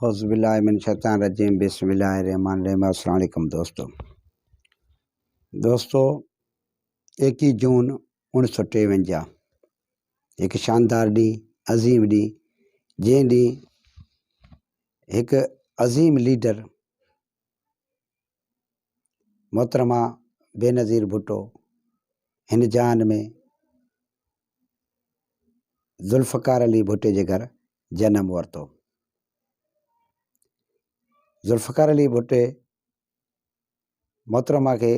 اعوذ بالله من الشيطان الرجيم بسم الله الرحمن الرحيم السلام عليڪم دوستو دوستو ايڪيهه جون اڻ سو ٽيونجاهه هڪ شاندار ڏينهن عظيم ڏينهن جنهن ڏينهن هڪ عظيم ليڊر محترمه بينظير ڀٽو هن جهان ۾ ذوالفقار علي ڀٽي جي گهر جنم ورتو. ذوالفقار علي ڀٽي محترمه کي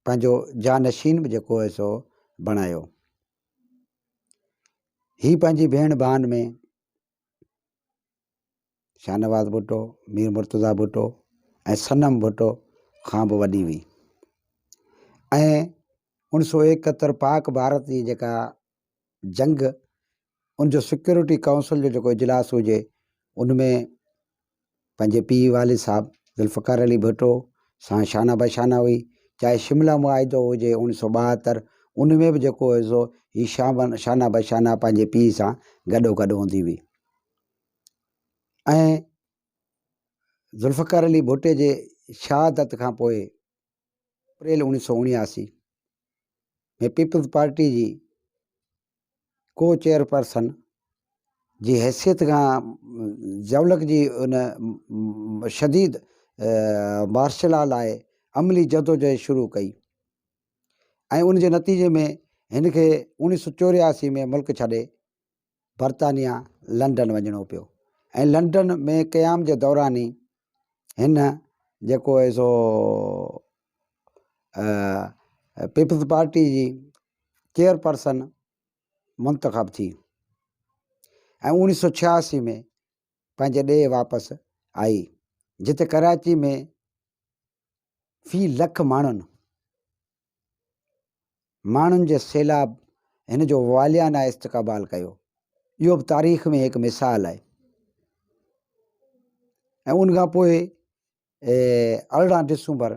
پنهنجو جانشين به جيڪو هو سو بڻايو. هي پنهنجي ڀيڻ ڀائن ۾ شاهنواز ڀٽو، مير مرتضيٰ ڀٽو ۽ صنم ڀٽو کان به وڏي هئي ۽ اڻ سو ايڪهتر پاڪ ڀارت جي جيڪا جنگ ان جو سيڪيورٽي ڪائونسل جو جيڪو اجلاس هجي ان ۾ پنهنجي پيء والد صاحب ذوالفقار علي ڀٽو سان شانه بشانه هئي چاهي شملا معاهدو هجي اڻ سو 72 ان ۾ به جيڪو هو سو هي شانه بشانه پنهنجي پيء سان گڏو گڏ هوندي هئي ۽ ذوالفقار علي ڀٽي جي شهادت کان پوء اپريل 1979 ۾ پيپلز پارٽي جي ڪو چيئرپرسن جي حيثيت کان ضياء جي ان شديد مارشل لا لاء عملي جدوجهد شروع ڪئي ۽ ان جي نتيجي ۾ هن کي 1984 ۾ ملڪ ڇڏي برطانيا لنڊن وڃڻو پيو ۽ لنڊن ۾ قيام جي دوران ئي هن جيڪو آهي سو پيپلز پارٽي جي چيئرپرسن منتخب ٿي ۽ 1986 ۾ پنهنجي ڏيهه واپس آئي جتي ڪراچي ۾ في لک ماڻهن ماڻهن جي سيلاب هن جو واليانه استقبال ڪيو. اهو به تاريخ ۾ هڪ مثال آهي. ۽ ان کان پوء 18 ڊسمبر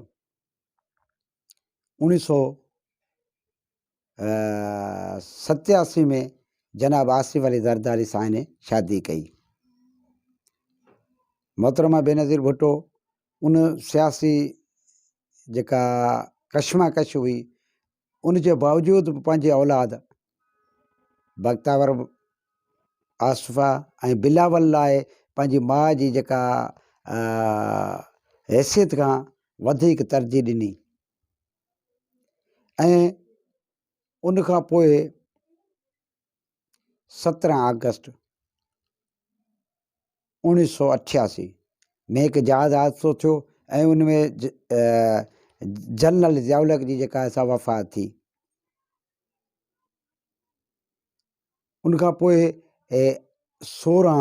1987 ۾ جناب آصف علي زرداري سان هن شادي ڪئي. محترمه بينظير ڀٽو ان سياسي جيڪا ڪشماڪش هئي ان جي باوجود به پنهنجي اولاد بختاور آصفه ۽ بلاول لاء پنهنجي ماء جي جيڪا حيثيت کان وڌيڪ ترجيح ڏني ۽ ان کان پوء 17 آگسٽ 1988 ۾ هڪ جهاز حادثو ٿيو ۽ ان ۾ جنرل ضياء الحق جي جيڪا سا وفات ٿي. ان کان پوء 16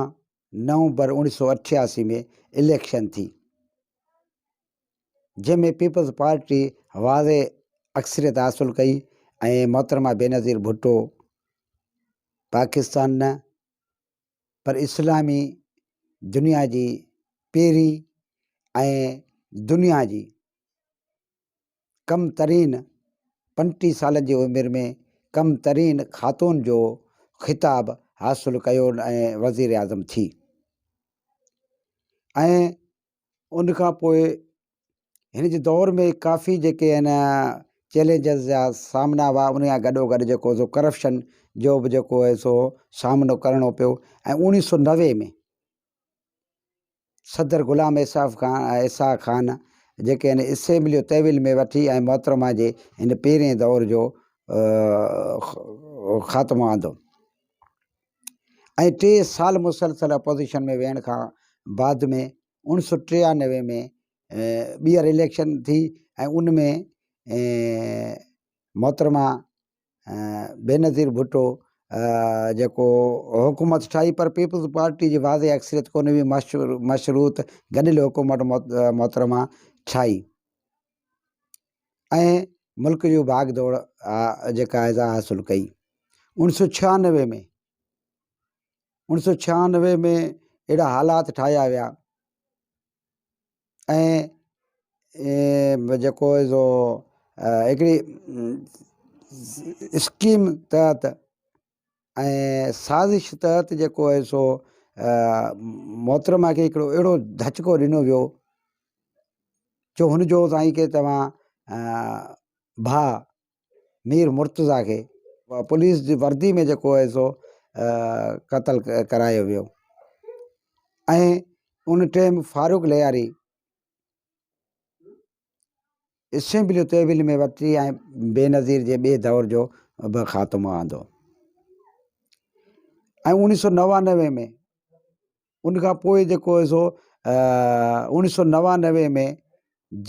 نومبر 1988 ۾ اليڪشن ٿي جنهن ۾ پيپلز پارٽي واضح اڪثريت حاصل ڪئي ۽ محترمه بينظير ڀٽو پاڪستان نه پر اسلامي دنيا جي پهرين ۽ دنيا جي ڪم ترين 35 سالن جي عمر ۾ ڪم ترين خاتون جو خطاب حاصل ڪيو ۽ وزيراعظم ٿي ۽ ان کان پوء هن جي دور ۾ ڪافي جيڪي آهن چئلينجز جا سامنا هئا ان جا گڏو گڏ جيڪو سو ڪرپشن جو به جيڪو آهي سو سامنو ڪرڻو پيو ۽ 1990 ۾ صدر غلام اسحاق خان اسحاق خان جيڪي آهن اسيمبليون تحويل ۾ وٺي ۽ محترمه جي هن پهرين دور جو خاتمو آندو ۽ ٽي سال مسلسل اپوزيشن ۾ ويهڻ کان بعد ۾ 1993 ۾ ٻيهر اليڪشن ٿي ۽ ان ۾ محترمه بينظير ڀٽو جيڪو حڪومت ٺاهي پر پيپلز پارٽي جي واضح اڪثريت ڪونه هئي مشروط گڏيل حڪومت محترمه ٺاهي ۽ ملڪ جو ڀاڳ ڊوڙ جيڪا آهي سا حاصل ڪئي 1996 ۾ 1996 ۾ اهڙا حالات ٺاهيا ويا ۽ جيڪو سو هڪڙي اسڪيم تحت ۽ سازش تحت جيڪو آهي سو محترمه کي هڪڙو اهڙو ڌچڪو ڏنو ويو جو هن جو سائين کي توهان ڀاء مير مرتضيٰ کي پوليس جي وردي ۾ جيڪو آهي سو قتل ڪرايو ويو ۽ ان ٽيم فاروق لياري اسيمبليون تحويل ۾ ورتي ۽ بينظير جي ٻئي دور جو به خاتمو آندو ۽ اوڻيهه سو 99 ۾ ان کان پوء جيڪو آهي سو اوڻيهه سو 99 ۾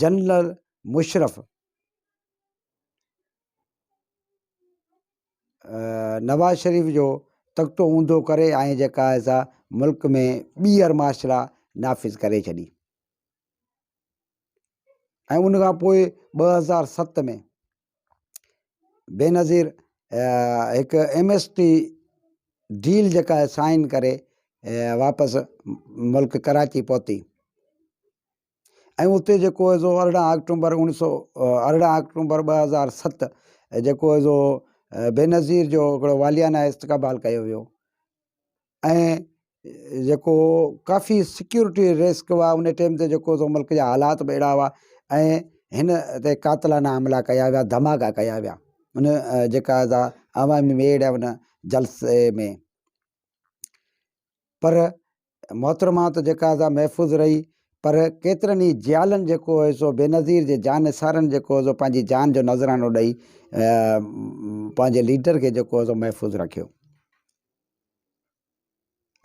جنرل مشرف نواز شريف جو تختو اونڌو ڪري ۽ جيڪا آهي سا ملڪ ۾ ٻيهر مارشل لا نافذ ڪري ڇڏي. ۽ ان کان پوء 2007 ۾ بينظير هڪ ايم ايس ٽي ڊيل جيڪا آهي سائن ڪري واپس ملڪ ڪراچي پهتي ۽ اتي جيڪو هو سو 18 آڪٽومبر اوڻيهه سو 18 آڪٽومبر 2007 جيڪو هو سو بينظير جو هڪڙو واليانه استقبال ڪيو ويو ۽ جيڪو ڪافي سيڪيورٽي رسڪ هئا ان ٽائيم تي جيڪو سو ملڪ جا حالات به اهڙا هئا ۽ هن تي قاتلانه حملا ڪيا ويا ڌماڪا ڪيا ويا ان جيڪا عوامي ميڙ ان جلسي ۾ پر محترمه ته جيڪا سا محفوظ رهي پر ڪيترن ئي جيالن جيڪو هو سو بينظير جي جان نثارن جيڪو هو سو پنهنجي جان جو نذرانو ڏئي پنهنجي ليڊر کي جيڪو هو سو محفوظ رکيو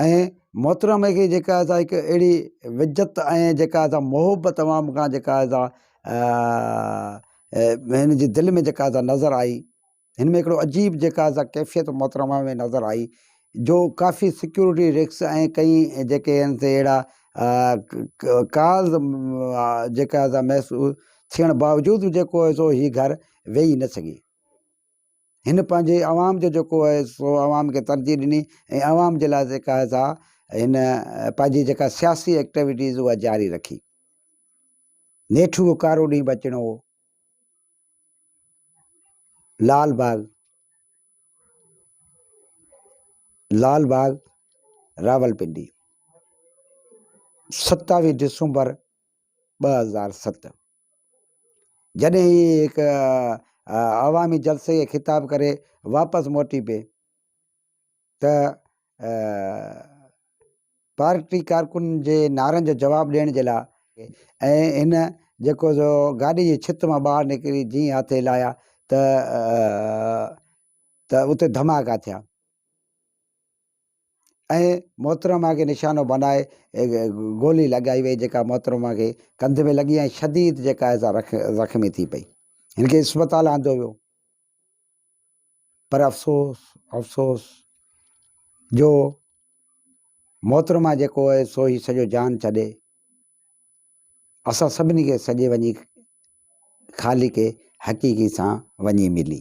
۽ محترمه کي جيڪا سا هڪ اهڙي وجت ۽ جيڪا سا محبت عوام کان جيڪا سا هن جي دل ۾ جيڪا سا نظر آئي هن ۾ هڪڙو عجيب جيڪا سا ڪيفيت محترمه ۾ نظر آئي جو ڪافي سيڪيورٽي رسڪ ۽ ڪئي جيڪي آهن سي اهڙا ڪاز جيڪا سا محسوس ٿيڻ باوجود جيڪو آهي سو هي گهر ويهي نه سگهي. هن پنهنجي عوام جو جيڪو آهي سو عوام کي ترجيح ڏني ۽ عوام جي لاء جيڪا آهي سا هن پنهنجي جيڪا سياسي ايڪٽيوٽيز اها جاري رکي. نيٺ اهو ڪارو ڏينهن به اچڻو هو. لال باغ لال باغ راولپنڊي 27 ڊسمبر 2007 جڏهن هي هڪ عوامي جلسي کي خطاب ڪري واپس موٽي پئي ته پارٽي ڪارڪن جي نعرن جو جواب ڏيڻ جي لاء ۽ هن جيڪو سو گاڏي جي ڇت مان ٻاهر نڪري جيئن هٿ هلايا ته ته اتي ڌماڪا ٿيا. ۽ محترمه کي نشانو بنائي گولي لڳائي وئي جيڪا محترمه کي ڪنڌ ۾ لڳي ۽ شديد جيڪا آهي سا زخمي ٿي پئي. هن کي اسپتال آندو ويو پر افسوس افسوس جو محترمه جيڪو آهي سو هي سڄو جان ڇڏي اسان سڀني کي سڄي وڃي خالق حقيقي سان وڃي ملي.